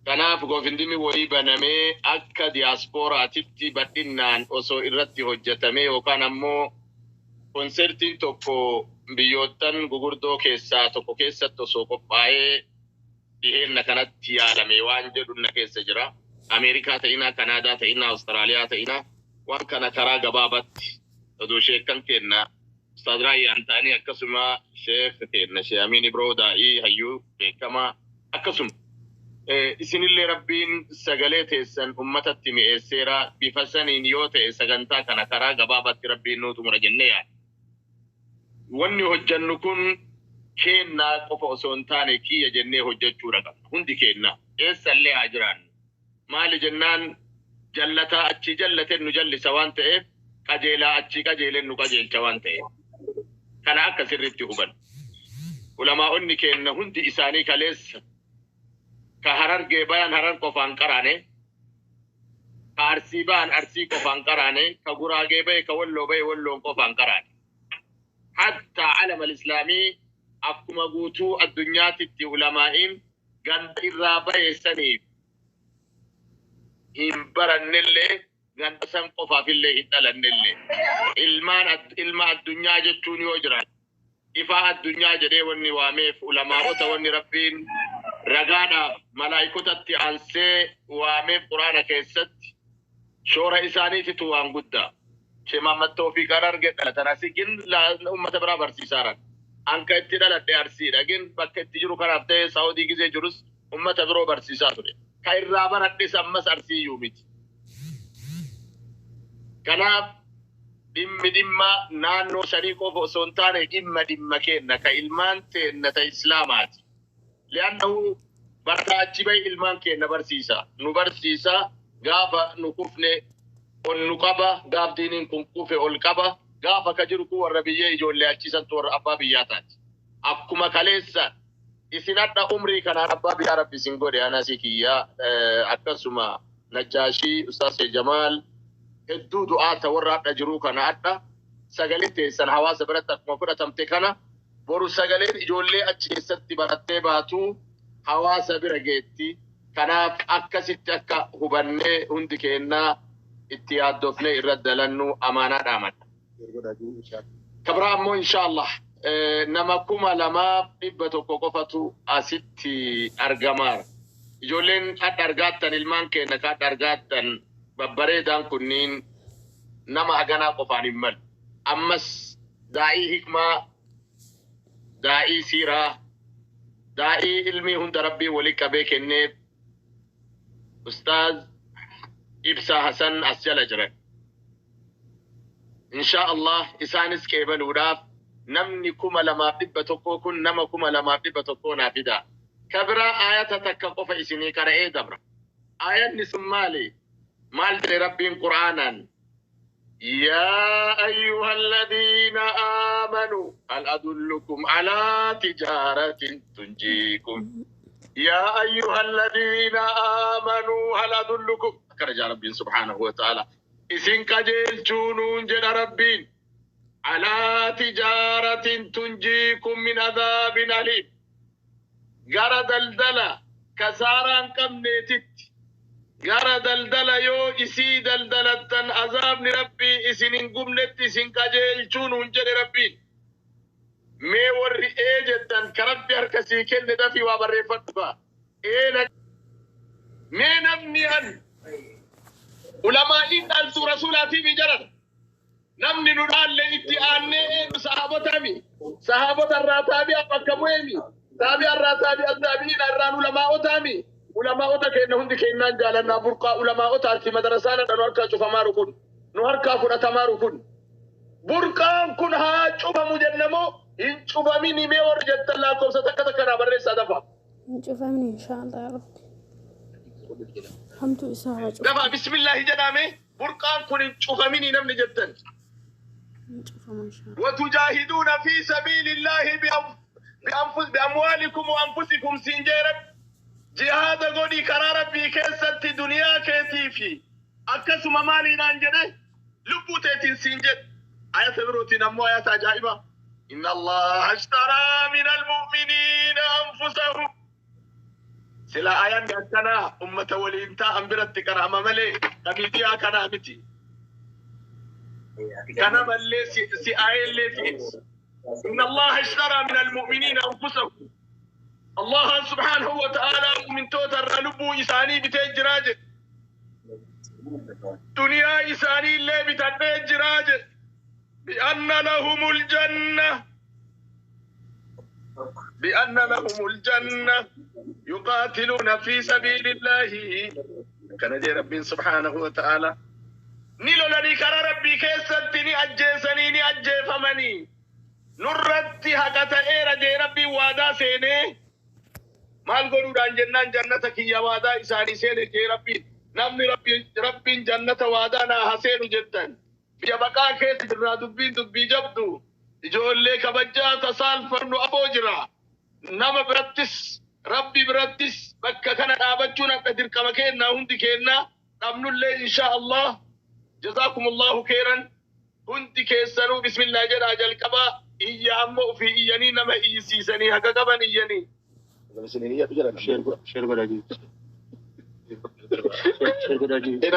Kanaaf GoFundMe wayii banamee akka diyaaspooraatitti badhinnaan osoo irratti hojjatamee yookaan ammoo konsertiin tokko biyyoottan gugurdoo keessaa tokko keessatti osoo qophaa'ee dhiheenna kanatti yaalame waan jedhu na keessa jira. Ameerikaa ta'inaa, Kanaadaa ta'inaa, Awustiraaliyaa ta'inaa waan kana karaa gabaabatti odoo sheekkan keenna Ustaaz Raayyaan ta'anii akkasuma sheek keenna Sheek Amiin Ibroo daa'ii hayyuu beekamaa akkasuma isinillee Rabbiin sagalee teessan ummatatti mi'eesseera bifa saniin yoo ta'e sagantaa kana karaa gabaabatti Rabbiin nuu xumura jennee yaadna. Wanni hojjannu kun keennaa qofa osoo hin taane kiyya jennee hojjachuudha qabna. Hundi keennaa eessallee haa jiraannu. Maali jennaan jallataa achii jallateen nu jallisa waan ta'eef qajeelaa achii qajeeleen nu qajeelcha waan ta'eef. Kana akka sirriitti hubannu. Ulamaa'onni keenna hundi isaanii kaleessa ka Harargee bayan Harar qofaan qaraane, ka Arsii bahan Arsii qofaan qaraane, ka Guraagee bahe ka Walloo bahe Walloon qofaan qaraane. Hatta alam al-islaamii akkuma guutuu addunyaatitti ulamaa'iin ganda irraa bahe saniif hin barannellee ganda san qofaafillee hin dhalannellee. Ilmaan ilma addunyaa jechuun yoo jiraate ifaa addunyaa jedhee wanni waameef ulamaa'ota wanni Rabbiin ragaadhaaf malaayikotatti aansee waameef Qur'aana keessatti shoora isaaniititu waan guddaa. Sheeh Mahammad Toofiq Hararge dhalatan asi gin ummata biraa barsiisaaran. An ka itti dhaladhe Arsiidha gin bakka itti jiru kanaaf ta'ee Saudii gizee jirus ummata biroo barsiisaa ture. Ka irraa baradhes ammas Arsiiyyuu miti. Kanaaf dhimmi dhimma naannoo sanii qofa osoo hin taane dhimma dhimma keenna ka ilmaan teenna ta Islaamaati. Li'annahu barataa achi bahe ilmaan keenna barsiisa. Nu barsiisa gaafa nu kufne ol nu qaba gaaf diiniin kun kufe ol qaba gaafa ka jiru kun warra biyyee ijoollee achii santu warra abbaa biyyaa taati. Akkuma kaleessa isin hadha umrii kanaan abbaa biyyaa rabbi isin godhe anasi kiyya akkasuma Najjaashii Ustaaz Sheikh Jamaal hedduu du'aata warra hadha jiruu kana hadha sagaleen teessan hawaasa biratti akkuma fudhatamte kana boru sagaleen ijoollee achi keessatti barattee baatu hawaasa bira geetti. Kanaaf akkasitti akka hubannee hundi keennaa itti yaaddofnee irra dalannu amaanaa dhaamadha. Ka biraa ammoo inshaallah nama 2100 qofatu asitti argamaara. Ijoolleen hadha argaattan ilmaan keenna ka hadha argaattan babbareedaan kunniin nama haganaa qofaan hin malu. Ammas daa'ii hikmaa, daa'ii siiraa, daa'ii ilmii hunda Rabbiin wali qabee kenneef Ustaaz Ibsaa Hasan as jala jiran. Inshaa Allah isaanis qeebaluudhaaf namni 2100 kun nama 2100 naa fidaa. Ka biraa aayata takka qofa isinii qara'ee dabra. Aayanni sun maali? Maal jedhe Rabbiin Qur'aanaan? Yaa ayyuhalladiina aamanuu hal adullukum alaa tijaaratin tunjiikum. Yaa ayyuhalladiina aamanuu hal adullukum. Akkana jedha Rabbiin subhaanahu wa ta'ala. Isin qajeelchuu nuun jedha Rabbiin. Alaa tijaaratin tunjiikum min adhaabin aliim. Gara daldala kasaaraa hin qabneetitti, gara daldala yoo isii daldalattan azaabni Rabbii isin hin gubnetti isin qajeelchuu nuun jedhe Rabbiin. Mee warri ee jettan ka Rabbi harka sii kenne dafii waa barreeffadhu kaa. Ee na Mee namni an ulamaa'iin dhaaltuu Rasuulaatiimi jaran. Namni nu dhaalle itti aannee eenyu sahaabotami. Sahaabota irraa taabi'a bakka bu'eemi. Taabi'a irraa taabi'a taabi'iina irraan ulamaa'otaami. Ulamaa'ota keenna hundi keennaan jaalannaa burqaa ulamaa'otaati madarasaan hadha nu harkaa cufamaaru kun nu harkaa fudhatamaaru kun. Burqaan kun haa cufamu jenna moo hin cufamini mee warri jettan laakkoofsa takka takka naa barreessaa dafaa. Hin cufamne inshaallah yaa rabbi. Hamtuu isaa haa cufu. Dafaa bismillaahi jedhaa mee burqaan kun hin cufaminii namni jettan. Hin cufamu inshaallah. Watujaahiduuna fi sabiilillaahi biamwaalikum wa anfusikum siin jee rabbi. Jihaada godhi karaa rabbii keessatti duniyaa keetii fi akkasuma maaliidhaan jedhe lubbuu teetiin siin jedhe. Ayata birootiin ammoo ayata ajaa'ibaa. Inna Allaha ashtaraa minal mu'miniina anfusahum. Sila ayan akkanaa ummata waliin taa'an biratti qara'ama malee kamiidiyaa kanaa miti. Kana mallee si aayellee fi'es. إن الله اشترى من المؤمنين أنفسهم. الله سبحانه وتعالى مؤمن توتر لبو إساني بتجراج. دنيا إساني اللي بتجراج. بأن لهم الجنة. بأن لهم الجنة يقاتلون في سبيل الله. كان جي ربي سبحانه وتعالى. نيلو لني كرا ربي كيستني أجيسني ني أجيفمني. نرتي هكذا إيرا جي ربي وادا سيني. مال قولوا دان جنان جنة كي وادا إساني سيني جي ربي. نمني ربي ربي جنة وادا نا حسين جدا. بيبقى كيس جرا دبي دبي جبدو. Ijoollee kabajaa tasaalfannu afoo jira. Nama birattis rabbi birattis bakka kana dhaabachuun akka dirqama kennaa hundi kennaa dhabnullee insha Allah jazaakumullahu khairan hundi keessanuu bismillah jedhaa jalqabaa iyya ammoo ofii iyyanii nama iyyisiisanii haqa qaban iyyanii.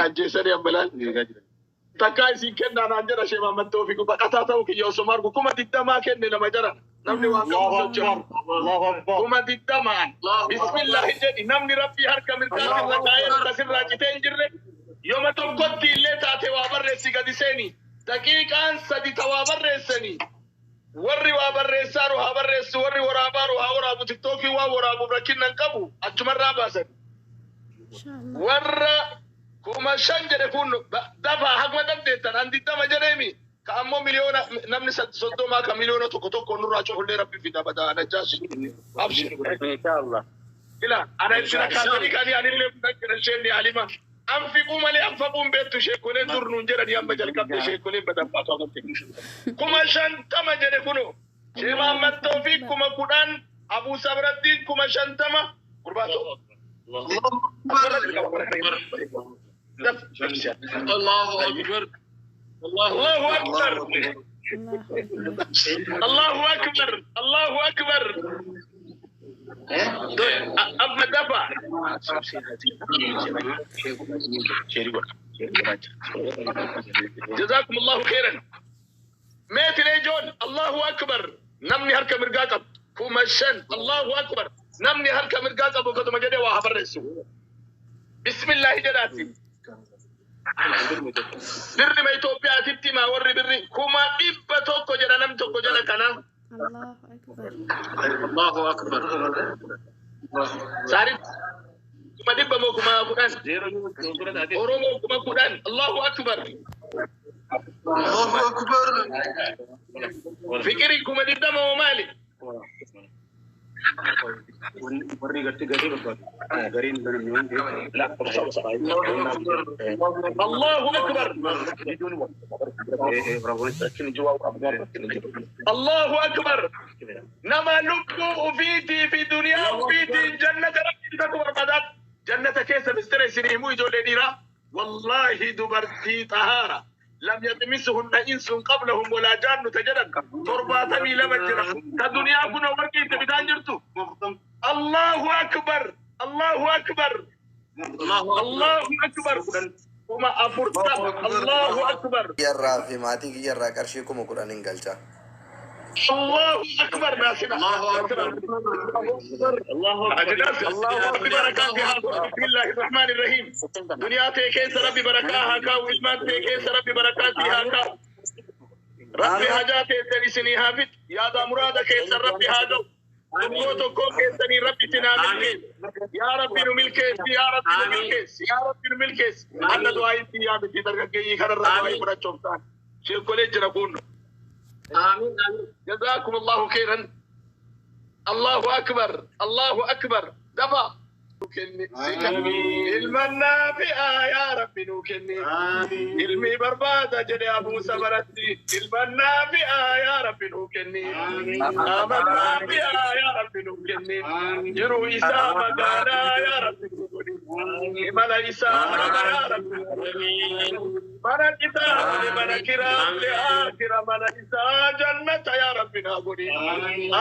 Ajjeesanii ammalaan. Takka isin kennaa naan jedha Sheekh Mahammad Toofiq baqataa ta'uu kiyya osoo margu 20,000 kenne nama jara namni waan qabu socho'u. 20,000 bismillaahi jedhi namni rabbii harka mirgaa irra kaa'ee harka sirraa citee hin jirre yooma tokkotti illee taate waa barreessi gadi seeni daqiiqaan 3 ta waa barreessanii warri waa barreessaaru haa barreessu warri waraabaaru haa waraabu tiktookii waa waraabuuf rakkinna hin qabu achumarraa baasan. Warra 5,000 jedhe kun dafa hagma dandeettan an 20 jedheemi ka ammoo miliyoona namni 30 ka miliyoona 1 nurraa cufullee rabbi fida badaa najjaashi abshir inshallah ila ana itti rakkaatanii kan anillee fudhan isheen alima anfiquu malee anfaquun beektu sheekoleen dur nuun jedhanii amma jalqabde sheekoleen badan baatu hagam 50,000 jedhe kuno Sheekh Mahammad Toofiq 10,000 Abu Sabraddiin 50,000 gurbaato الله أكبر الله أكبر الله أكبر الله أكبر أما دفع جزاكم الله خيرا ميت ليجون الله أكبر نمني هركة مرقاقب كومشن الله أكبر نمني هركة مرقاقب وكتو مجدي وهبر رسو بسم الله جلاتي Birri ma Itoophiyaa titti ma warri birri 100,000 jedha nam tokko jala kana. Allahu akbar. Sari 100,000 moo 10,000 Oromoo 10,000 Allahu akbar. Allahu akbar. Fikiri 20,000 moo maali? Warri gartee garee barbaadu. Gareen Allahu akbar. Allahu akbar. Nama lubbuu ofiitii fi duniyaa ofiitiin jannata rabbii takka barbaadan. Jannata keessa mistira isinii himuu ijoollee dhiiraa. Wallaahi dubartii xahaara. لم يطمسهن إنس قبلهم ولا جان تجدن 72 جرا كدنيا كنا ورقي تبدان جرتو الله أكبر الله أكبر الله أكبر وما أفرتم الله أكبر يرى في ماتي يرى كرشيكم وقرآن إنجلتا الله أكبر ناسنا الله أكبر الله أكبر الله ربي بركاتها بسم الله الرحمن الرحيم دنيا تكيس ربي بركاها كاو إلمان تكيس ربي بركاتها كاو ربي حاجاتي سني هافت يا دا مراد كيس ربي هذا تو كيسني ربي تنامل يا ربي نملكيس يا ربي نملكيس يا ربي نملكيس أنا دعائي يا بنتي درجة خير الرب برا شيخ كوليج ركون آمين آمين جزاكم الله خيرا الله أكبر الله أكبر دفع المنافئة يا ربي نوكني علمي بربادة جدي أبو سبرتي المنافئة يا ربي نوكني المنافئة يا ربي نوكني جرو إسامة دانا يا ربي نوكني إملا إسامة يا ربي نوكني Mana isaa mana kiraamle akira mana isaa jannata yaa Rabbi naa godhi.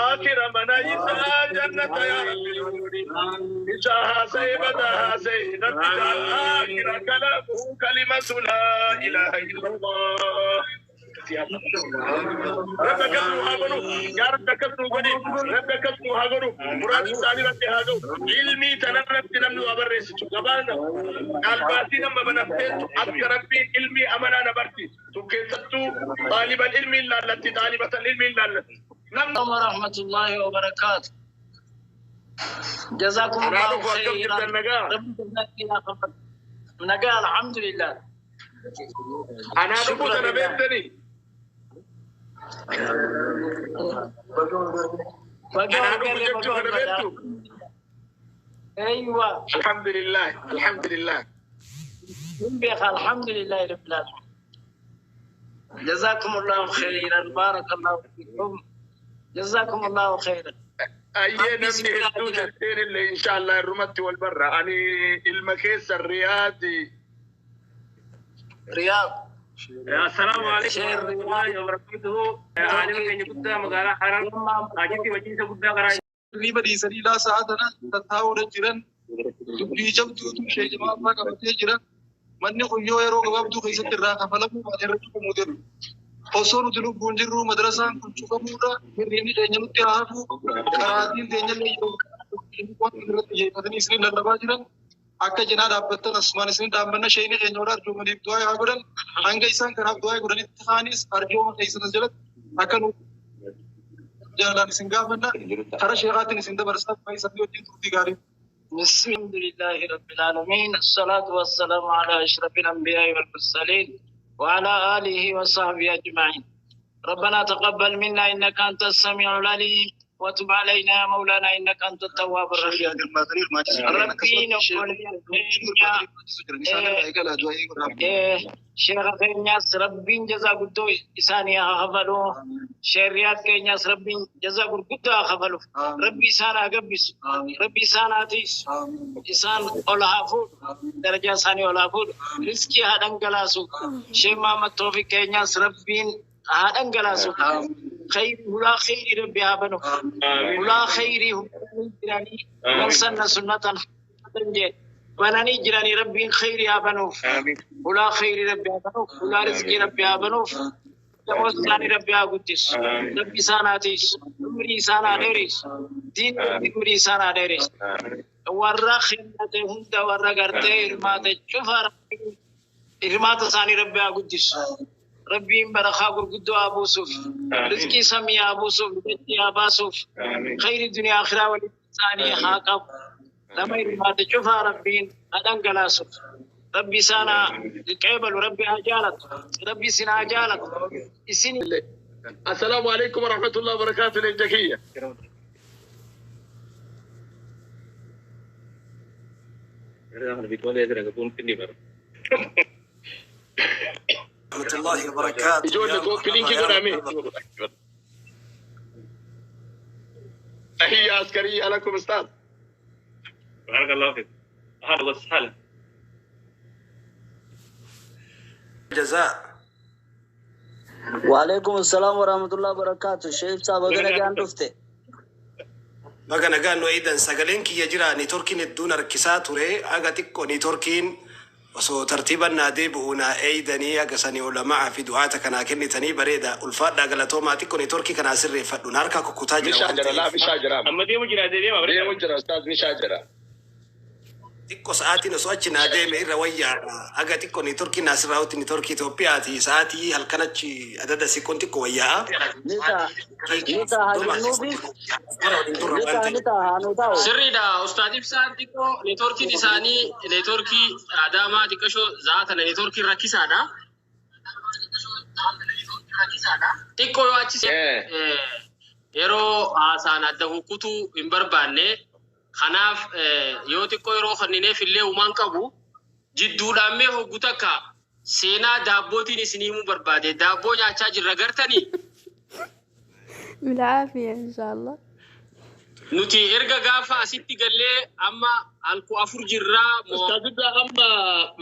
Akira mana isaa jannata yaa Rabbi naa godhi. Isa haasa'e badaa haasa'e natti akira kalaamuhu kalimatu laa ilaaha illallah. Rabbi akkas nu haa godhu. Yaa Rabbi akkas nu godhi. Rabbi akkas nu haa godhu. Muraasa isaanii Rabbi haa ga'u. Ilmii tanarratti namni waa barreessitu. Gabaasa albaasii nama banamteettu akka Rabbiin ilmii amanaa na barsiisu. Tu keessattuu xaaliban ilmii laallatti xaalibatan ilmii laallatti. Namni ورحمة الله وبركاته. جزاكم anaa الله dhufu akkam خيرا. jirtan nagaa? رب جزاك الله خيرا. نقال الحمد لله. Anaa dhufu شكرا tana لله. beektanii? Anaa بقول dhufu قري jechuu بقول kana بدا. beektu? ايوه Alhamdulillah, alhamdulillah. بخ الحمد لله رب العالمين. جزاكم الله خيرا بارك الله فيكم. جزاكم الله خيرا. Ayyee ربي namni سبحانه hedduu jetteen illee inshallah irrumatti wal barra. Ani ilma keessa Riyaadi. رياض. السلام عليكم شير ورحمة رياض. الله وبركاته. عالم keenya guddaa magaalaa Harar achitti majlisa guddaa karaa Riba dhiisanii laa sa'a tana tattaa'uudha jiran dubbii jabduutu ishee jamaa irraa qabatee jira. Manni kun yoo yeroo gabaabduu keessatti irraa kafalamuu baate irratti cufamuu jedhu. Osoo nuti lubbuun jirru madrasaan kun cufamuudha. Hirribni keenya nutti haa hafu. Karaatiin teenya illee yeroo waan irratti xiyyeeffatanii isin lallabaa jiran. Akka cinaa dhaabbattan asumaan isin dhaabbanna sheeyni keenya warra arjoomaniif du'aa haa godhan. Hanga isaan kanaaf du'aa godhanitti kaanis arjooma keessanas jalatti akka nu jaalalaan isin gaafanna. Karaa sheekaatiin isin dabarsaa isaanii wajjin turtii gaarii. بسم الله رب العالمين الصلاة والسلام على أشرف الأنبياء والمرسلين وعلى آله وصحبه أجمعين. ربنا تقبل منا إنك أنت السميع العليم وتب علينا يا مولانا إنك أنت التواب الرحيم. ربي نقول sheekha keenyaas Rabbiin jazaa guddoo isaanii haa kafalu. Sheeriyaat keenyaas Rabbiin jazaa gurguddoo haa kafalu. Rabbi isaan haa gabbisu. Rabbi isaan haa tiisu. Isaan ol haa fuudhu. Darajaa isaanii ol haa fuudhu. Riskii haa dhangalaasu. Sheekh Mahammad Toofiq keenyaas Rabbiin haa dhangalaasu. Khayri hulaa khayrii Rabbi haa banu. Hulaa khayrii hulaa jiranii man sanna sunnatan hasanatan jee bananii jiranii Rabbiin khayrii haa banuuf. Hulaa khayrii Rabbi haa banuuf. Hulaa rizqii Rabbi haa banuuf. Damoos isaanii Rabbi haa guddisu. Rabbi isaan haa tiisu. Umrii isaan haa dheeressu. Diin Rabbi umrii isaan haa dheeressu. Warra khinnate hunda warra gartee hirmaate cufa Rabbiin hirmaata isaanii Rabbi haa guddisu. Rabbiin barakaa gurguddoo haa buusuuf. Rizqii samii haa buusuuf. Dachii haa baasuuf. Khayri duniyaa akhiraa walitti isaanii haa qabu. Nama hirmaate cufaa Rabbiin haa dhangalaasuuf. Rabbi isaan haa qeebalu. Rabbi haa jaalatu. Rabbi isin haa jaalatu. Isin Assalaamu alaikum warahmatullahi wabarakatuh leenja kiyya. ورحمة الله وبركاته. Ijoollee يا copy مرحبا linkii يا godhame. مرحبا. تحية عسكرية لكم أستاذ. بارك الله فيك. أهلا وسهلا. جزاء. وعليكم السلام ورحمة الله وبركاته. Sheekh Ibsaa baga nagaan dhufte. Baga nagaan nu eedan sagaleen kiyya jira networkiin hedduun harkisaa ture aga xiqqoo networkiin osoo tartiiban naa deebi'u naa eeydanii aga sanii ulamaa fi du'aata kanaa kennitanii bareeda ulfaadhaa galatoomaa xiqqoo networkii kanaa sirreeffadhu na harkaa kukkutaa jira Nishaa waan jira laa ta'eef. nishaa jira. Amma deemu jira deema Deemu jira Ustaaz nishaa jira. Xiqqoo sa'aatiin osoo achi naa deeme irra wayyaadha aga xiqqoo networkii naa sirraa'utti networkii Itoophiyaati sa'aatii halkan achi adada siqqoon xiqqoo wayyaa'a. Ni ta'a ni ta'a haa jennuufi Warra waliin turre ni waan ta'a ta'eef. ni ta'a haa nu ta'u. Sirriidha. Ustaad Ibsaan xiqqoo neetworkiin isaanii neetworkii Adaamaa xiqqashoo zaatana neetworkiin rakkisaadha. Xiqqoo yoo achi yeroo haasaan adda kukkutuu hin barbaanne kanaaf yoo xiqqoo yeroo kennineef illee uumaan qabu jidduudhaan mee hoggu takka seenaa daabbootiin isinii himuu barbaade daabboo nyaachaa jirra gartanii بالعافية إن شاء الله. Nuti erga gaafa asitti gallee amma alku afur jirraa moo Ustaazidda amma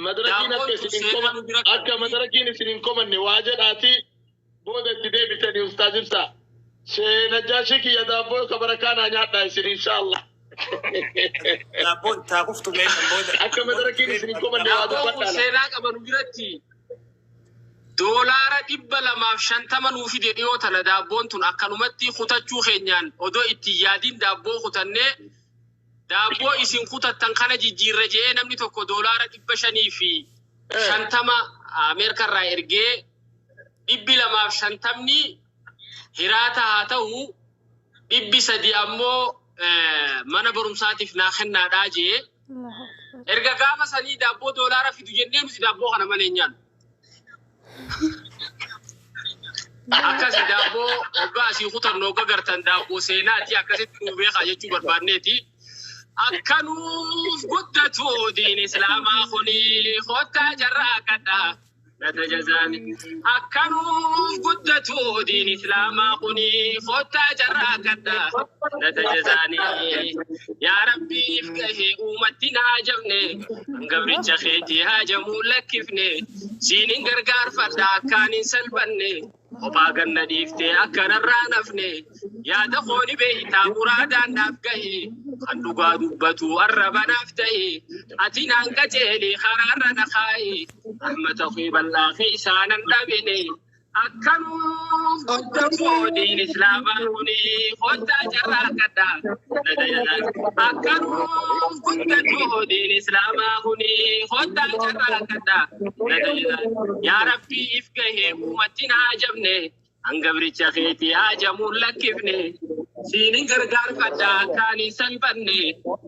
madarakiin Daabboon akka isin hin tun seenaa koman nu bira akka qabdi. madarakiin isin hin komanne waa jedhaati booda itti deebitanii Ustaaz Ibsaa. Shee Najjaashii kiyya daabboo ka barakaa naa nyaadhaa isin inshaallah. Daabboon taa kuftu mee kan booda. Akka madarakiin isin hin komanne waa Daabboon kun dubbadhaa. seenaa qaba nu biratti. $250 nuu fide dhiyoo tana daabboon tun akkanumatti kutachuu keenyaan odoo itti yaadin daabboo kutannee daabboo isin kutattan kana jijjiirra je'ee namni tokko $550 Ameerikarraa ergee 250ni hiraata haa ta'u 300 ammoo mana barumsaatiif naa kennaadhaa jee Allahu akbar. Erga gaafa sanii daabboo doolaara fidu jennee nuti daabboo kana malee hin nyaannu. Akkasi daabboo hoggaa asii kutannu hogga gartan daabboo seenaati akkasitti nuu beekaa jechuu barbaanneeti. Akka nuuf guddatu diin islaamaa kuni kottaa jarraa qadhaa. Nata jazaani. Akka nuuf guddatu diin islaamaa kuni kottaa jarraa qadhaa. Nata jazaani. Yaa Rabbiif gahee uumatti na haajamne. Gabricha keetii haajamuu lakkifne. Siin hin gargaarfadha akkaan hin salphanne. Kophaa ganna dhiiftee akkanarraa nafne. Yaada kooni beeytaa muraadaan naaf gahi. Kan dhugaa dubbatu arraba naaf tahi. Ati naan qajeeli karaarra na kaayi. Rahmata kee bal'aa keessaa nan dhabine. Akkanuuf guddatu diin islaamaa kuni kottaa jarraa kadhaa. Akkanuuf guddatu diin islaamaa kuni kottaa jarraa kadhaa. Yaa Rabbii if gahee uumatti na haajamne. Hangabricha keetii haajamuun lakkifne. Siin hin gargaarfadha akkaan hin salphanne.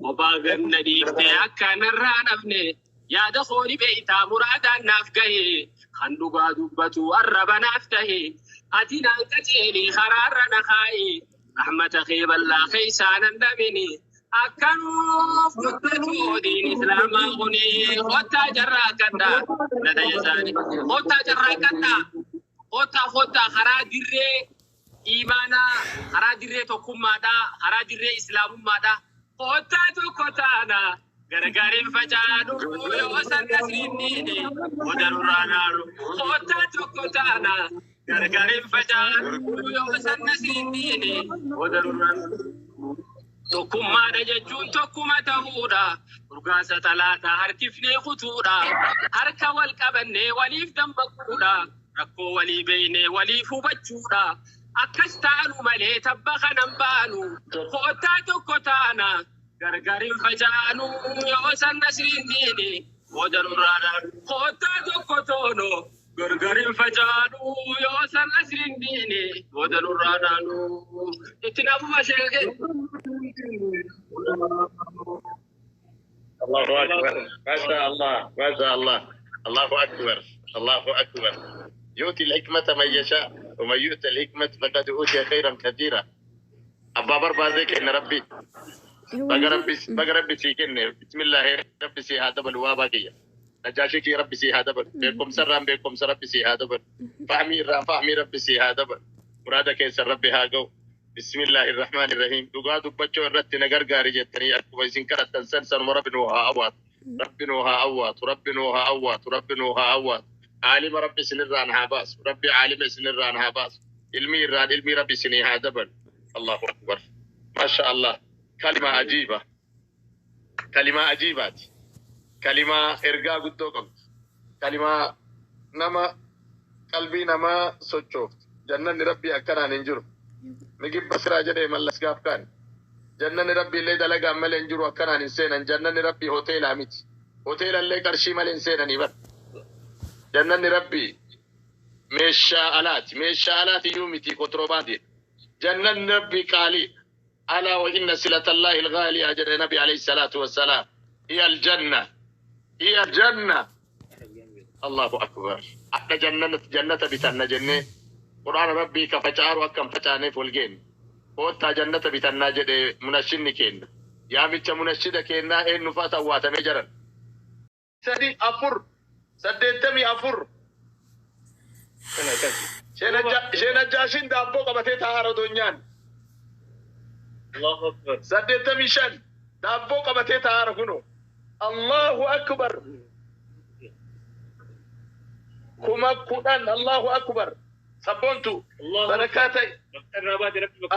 Kophaa ganna dhiiftee akkanarraa nafne. Yaada kooni beeytaa muraadaan naaf gahe. Kan dhugaa dubbatu arraba naaf tahe. Ati naan qajeeli karaarra na kaayi. Rahmata kee bal'aa keessaa nan dhabini. Akkanuuf guddatu diin islaamaa kuni kottaa jarraa kadhaa. Nata jazaani. Kottaa jarraa kadhaa. Kottaa kottaa karaa dirree imaanaa, karaa dirree tokkummaadhaa, karaa dirree islaamummaadhaa. Kottaa tokko taana. Gargaariin facaanu yoo san nasriin odarurraa naaru. Kottaa tokko taana. Gargaariin facaanu yoo san nasriin odarurraa naaru. Tokkummaadha jechuun tokkuma ta'uudha. Urgaasa talaataa harkifnee kutuudha. Harka wal qabannee waliif dambaquudha. Rakkoo walii beeynee waliif hubachuudha. Akkas taanu malee tabba kanan baanu. Kottaa tokko taana. Gargaariin facaanu yoo san nasriin diini. Odarurraa naaru. Kottaa tokko toono. Gargaariin facaanu yoo san nasriin diini. Odarurraa naaru. Itti naafuma sheekee. Allahu akbar. Masha Allah. Masha Allah. Allahu akbar. Allahu akbar. يؤتي الحكمة من يشاء ومن يؤتى الحكمة فقد أوتي خيرا كثيرا. أبا بربا ذيك إن ربي baga rabbi baga rabbi sii kenne bismillaahi rabbi sii haa dabalu waa baaqiyya. Najaashii kee rabbi sii haa dabalu. Beekumsa irraan beekumsa rabbi sii haa dabalu. Fahmii irraan fahmii rabbi sii haa dabalu. Muraada keessan rabbi haa ga'u. Bismillaahi irrahmaani irrahiim. Dhugaa dubbachuu irratti na gargaari jettanii akkuma isin kadhattan san sanuma rabbi nuu haa awwaatu. Rabbi nuu haa awwaatu. Rabbi nuu haa awwaatu. Rabbi nuu haa awwaatu. Aalima rabbi isinirraan haa baasu. Rabbi aalima isinirraan haa baasu. Ilmii irraan ilmii rabbi isinii haa dabalu. Allahu akbar. Masha Allah. Kalima ajiiba. Kalimaa ajiibaati. Kalimaa ergaa guddoo qabdi. Kalimaa nama qalbii namaa sochooftu. Jannanni rabbii akkanaan hin jiru. Migibba siraa jedhee mallas gaaf kaan. Jannanni rabbii illee dalagaan malee hin jiru akkanaan hin seenan. Jannanni rabbii hoteelaa miti. Hoteela illee qarshii malee hin seenanii bar. Jannanni rabbii meeshaa alaati. Meeshaa alaati iyyuu miti kontiroobaandii. Jannanni rabbii qaalii. ألا وإن سلة الله الغالية أجر النبي عليه الصلاة والسلام هي الجنة هي الجنة الله أكبر حتى جنة جنة بتنا جنة قرآن ربي كفجار وكم فجاني فولجين قلت جنة بتنا جد منشن كين يا ميتش منشد كينا إن نفاتا واتمجرا سدي أفر سديتمي أفر شينا جاشين دابو قبتي تهارو دنيان. 85 daabboo qabatee taa'aara kunoo. Allahu akbar. 10,000. Allahu akbar. Sabboontu barakaa ta'e.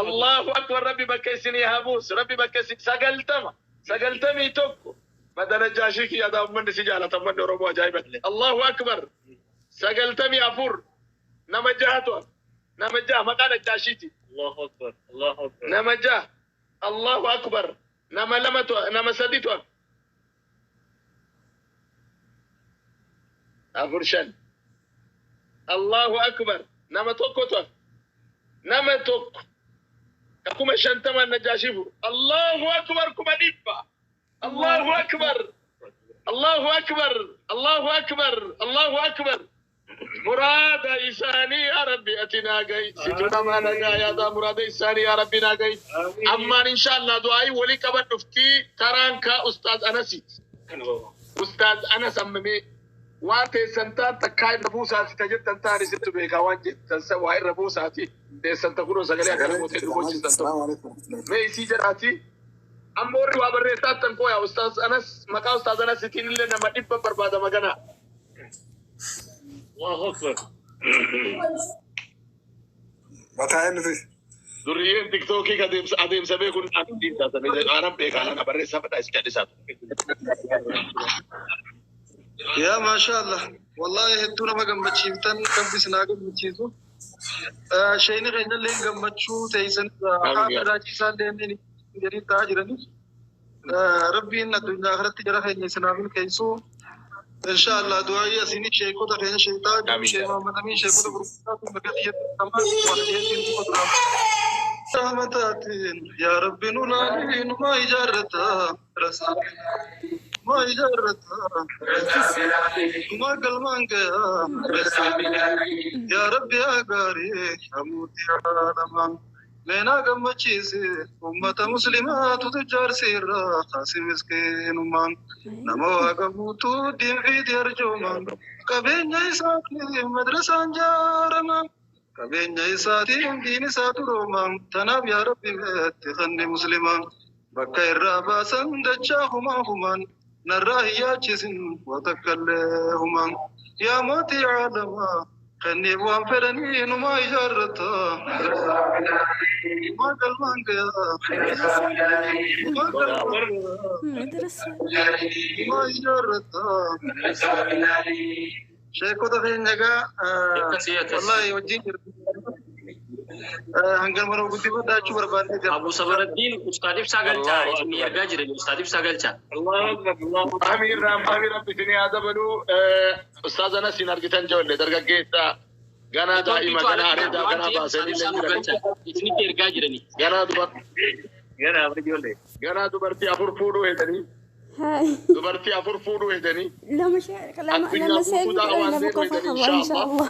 Allahu akbar. Rabbi bakka isinii haa buusu. Rabbi bakka isin 90 91 badana jaashii kiyya uummanni si jaalata, uummanni Oromoo ajaa'iba. Allahu akbar. 94 nama jahatu, nama jaha maqaa Najaashiiti. Nama jaha. Allahu akbar. Nama lamatu, nama saditu, afur, shan. Allahu akbar. Nama tokkotu, nama tokko 50,000 Najaashii furu. Allahu akbar. 100,000. Allahu akbar, Allahu akbar, Allahu akbar, Allahu akbar. Muraada isaanii yaa Rabbi ati naa gahi. Situ nama nagaa yaadaa muraada isaanii yaa Rabbi naa gahi. Ammaan inshallah du'aayii walii qaban dhuftii taraan kaa Ustaaz Anasiiti. Ustaaz Anas ammamee waan teessan taan takkaa irra buusaati ta jettan taan isittu beekaa waan jettan san waa irra buusaati teessan ta kunoo sagalee akkana gootee dubbachistan tokko. Mee isii jedhaati. Amma warri waa barreessaa tan kooya Ustaaz Anas maqaa Ustaaz Anasitiin illee nama 100 barbaadama ganaa. Allahu akbar. Mataa eenyuti? Durriyyeen Tiktookii adeemsa adeemsa beekuun aanan beekaa nana barreessaa fadhaa isa callisaa. Yaa maasha Allah. Wallahi hedduu nama gammachiiftan, rabbi isin haa gammachiisu. Sheeyni keenya illee gammachuu teessan haadha isaallee inni jedhii ta'aa jiraniif. Rabbiin addunyaa kanatti jara keenya isin haa milkeessu. Insha Allah du'aayii asiin sheekota keenya sheekaa jiru, Sheekh Muhammad Amin, sheekota gurguddaa kun bakka xiyyeeffatamaa waan dhiyeessiin duuba duraan. Rahmataatiin yaa Rabbi nu laali, numaa ijaarrata, numaa ijaarrata, numaa galmaan gaya, yaa Rabbi yaa gaarii yaa mootii aalamaa. Meenaa gammachiise ummata muslimaatu tujjaarsiirra kaasi miskiinummaan nama waa qabuutu diinfiiti arjoomaan qabeenya isaatiin madrasaan jaarama qabeenya isaatiin diin isaa duroomaan. Tanaaf yaa Rabbi meetti kanni muslimaan bakka irraa baasan dachaa humaa humaan narraa hin yaachisin waa takkallee humaan. Yaa mootii aalamaa, kenniif waan fedhanii, numaa ijaarrata, numaa galmaan gaya, numaa galmaan gaya. Madrasa. Numaa ijaarrata. Sheekota keenya egaa Akkasii akkas. wallahi wajjin jirtu hangan mana guddifadhaa jechuu barbaadne jira. Abu Sabaraddiin Ustaad Ibsaa galchaa isin ergaa jiran, Ustaad Ibsaa galchaa. Allahu akbar. Allahu akbar. Amiin Amiin, Rabbi isinii haa dabalu. Ustaaz Anas hin argitan, ijoollee dargaggeessa ganaa daa'ima Networkiitu ganaa alatti areedaa waan ganaa ta'eef Ustaad baasanii Ibsaa illee nu jira. galchaa. Isinitti ergaa jirani. Ganaa dubartii Gara abri ijoollee. ganaa dubartii afur fuudhuu hedanii Hai. dubartii afur fuudhuu hedanii Lama share lama addunyaa lama guutuu save godhan daawaan lama deemu qofa hedanii qaba insha Allah. inshallah.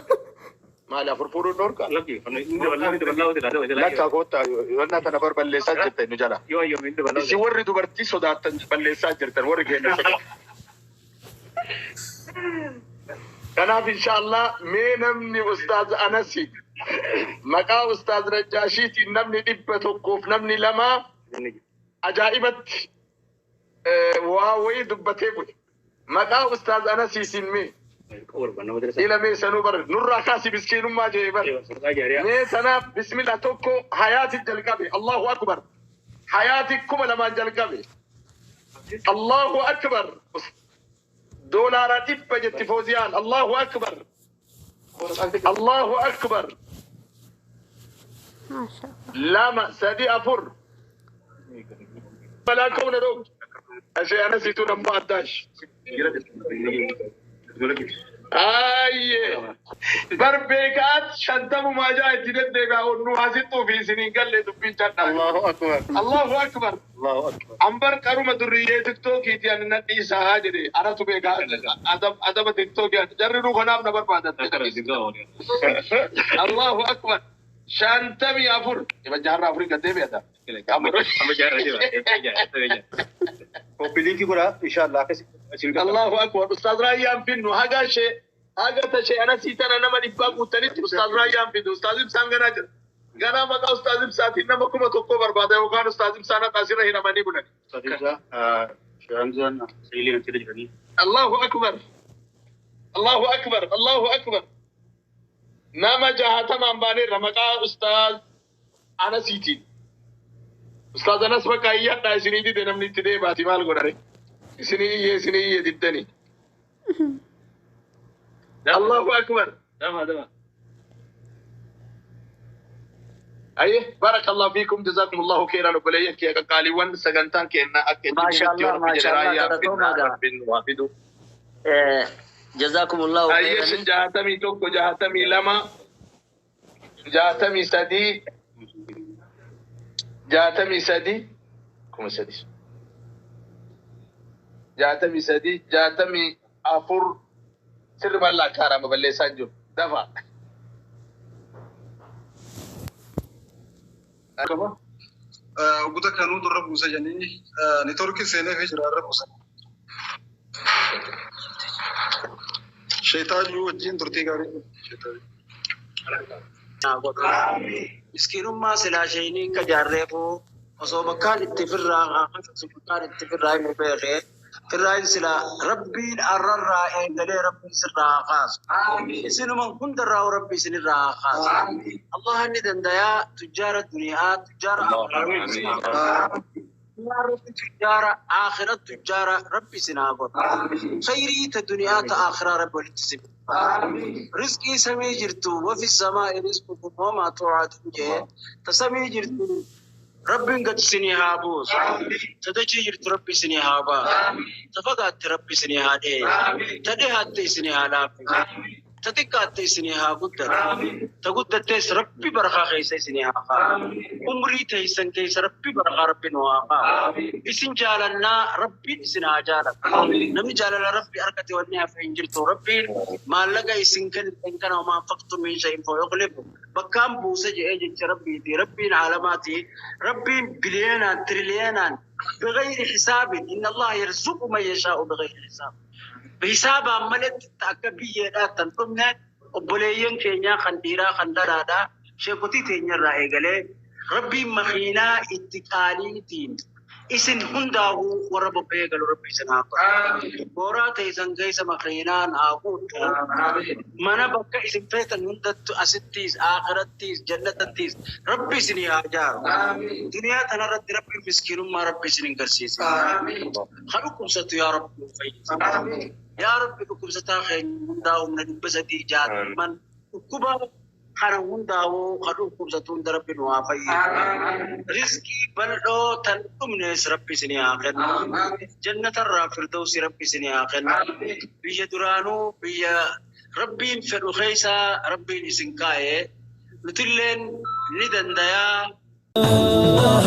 Maali afur fuudhuun dhorka? Lakki inni dabalaa, inni dabalaa. Lakka koottaa wannaa tana bar balleessaa jirtan nu jala. Yoo yoo inni dabalaa. Isin warri dubartii sodaattan balleessaa jirtan warri keenya sodaatan. Kanaaf inshallah mee namni Ustaaz Anasi maqaa Ustaaz Najjaashiitiin namni 100f namni lama ajaa'ibatti waa wayii dubbatee bule. Maqaa Ustaaz Anasiitiin mee ila mee sanuu bar nurraa kaasi miskiinummaa jee bar. Mee sanaaf bismillah tokko hayaati jalqabe. Allahu akbar. Hayaati 2,000 jalqabe. Allahu akbar. $100 jetti Fooziyaan. Allahu akbar. Allahu akbar. Maasha Allah. Lama, sadi, afur. Balaan kauna dhoog. Ashee Anasiitu namma addaash. Ayyee. Bar beekaat shantamumaa jaa itti deddeebi'a onnuu hasittuu fi isiniin galle dubbiin cadhaa. Allahu akbar. Allahu akbar. Allahu akbar. Ambar qaruma durriyyee Tiktookiiti ani nan dhiisaa haa jedhe anatu beekaa adaba Tiktookii jarri nuu kanaaf na barbaadan. Allahu akbar. 54. Iba jaarraa afurii gad deebi'ata. Koppiliinkii godhaa inshallah akkas isin qaqqaba. Allahu akbar. Ustaaz Raayyaan finnu haga ishee haga tashee anasii tana nama 100 guuttanitti Ustaaz Raayyaan finnu. Ustaaz Ibsaan ganaa jira. Ganaa maqaa Ustaaz Ibsaatiin nama 1000 barbaada yookaan Ustaaz Ibsaan haqa asirra hidhamanii bulan. Allahu akbar. Allahu akbar. Allahu akbar. Nama 60n baaneerra maqaa Ustaaz Anasiitiin. Ustaaz Anas bakka iyyadhaa isinii dide namni itti deebaati maal godhare? Isinii iyyee isinii iyyee diddanii. Allahu akbar. Dama dama. Aye, barakallahu fiikum, jazakumullahu khairan obboleeyyan kiyya qaqqaaliiwwan sagantaan keenya akka itti Maasha fufetti yoo Allah, Rabbi jedhe maasha Allah, raayyaa galatoomaa gaa. Rabbiin waa fidu. Jazakumullahu Aye, khairan. 61, 62, 63, 63, 3000. 63, 64, sirri bal'aa kaarama balleessaa jiru. Dafa. Qaba. Oggota kanuu durra buusa jedhanii neetwoorkii seenee fi jira irra buusan. Sheetaajuu wajjin turtii gaarii. Sheetaajuu. Miskiinummaa silaa shayinii akka jaarreefuu osoo bakkaan itti firraa bakkaan itti firraa himu beekee firraayin silaa rabbiin arrarraa eegalee rabbiin sirraa haa kaasu. Isinuma hundarraa rabbi isinirraa haa kaasu. Allah ni dandayaa tujjaara duniyaa tujjaara akhiraa rabbi isin haa godhu. Duniyaa rabbi tujjaara akhiraa tujjaara rabbi isin haa godhu. Khayrii ta duniyaa ta akhiraa rabbi walitti isin. Rizqii samii jirtu wafi samaa'i rizqukum wamaa tuu'aduun jee ta samii jirtu rabbiin gad isinii haa buusu. Ta dachii jirtu rabbi isinii haa baasu. Ta fagaatte rabbi isinii haa dhiyeessu. Ta dhihaatte isinii haa laaffisu. Ta xiqqaatte isinii haa guddatu. Ta guddattees rabbi barakaa keessa isinii haa kaasu. Umrii teessan keessa rabbi barakaa rabbi nu haa kaasu. Isin jaalannaa rabbiin isin haa jaalatu. Namni jaalala rabbi argate wanni hafe hin jirtu. Rabbiin maallaqa isin kennitan kana homaa anfaqtum min shay'in fayukhlifu. Bakkaan buuse jedhee jecha rabbiiti. Rabbiin aalamaati. Rabbiin biliyeenaan tiriliyoonaan بغير حساب إن الله يرزق من يشاء بغير حساب. Hisaabaan malatti akka biyyeedhaa tan dhumne obboleeyyan keenyaa kan dhiiraa kan dhalaadhaa sheekotii teenyarraa eegalee rabbiin makiinaa itti qaaliitiin isin hundaa'uu warra bobba'ee galu rabbi isin haa godhu. Mooraa teessan keessa makiinaan haa guutu. Mana bakka isin feetan hundattu asittiis akhirattiis jannatattiis rabbi isin haa ijaaru. Duniyaa tanarratti rabbi miskiinummaa rabbi isin hin garsiisin. Kan dhukkubsatu yaa rabbi nu fayyisi. Yaa rabbi dhukkubsataa keenya hundaa humna 360 dhukkuba kana hundaa'uu kan dhukkubsatu hunda rabbi nu haa fayyisu. Rizqii bal'oo tan dhumnes rabbi isin haa kennu. Jannatarraa firdawsi rabbi isin haa kennu. Biyya duraanuu biyya rabbiin fedhu keessa rabbiin isin kaa'ee nutilleen ni dandayaa. Allah